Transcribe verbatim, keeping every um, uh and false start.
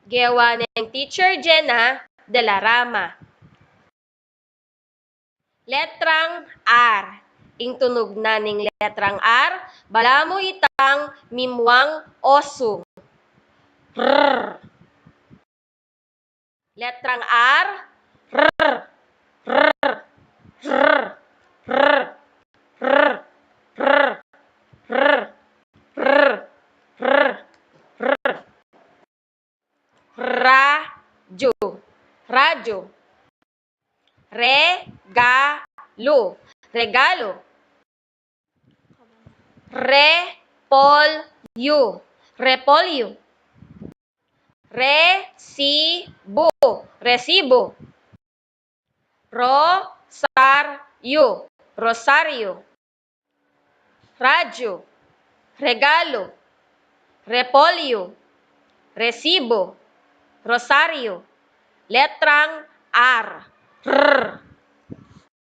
Gewa neng Teacher Jenna de la Rama. Letrang R. Ing tunug na ning letrang R, balamu itang mimuang osu. R. Letrang R. R. R. Radyu. Radyu. Regalu. Regalu. Repolyu. Repolyu. Resibu. Resibu. Rosaryu. Rosaryu. Radyu. Regalu. Repolyu. Resibu. Rosaryu. Letrang R. R.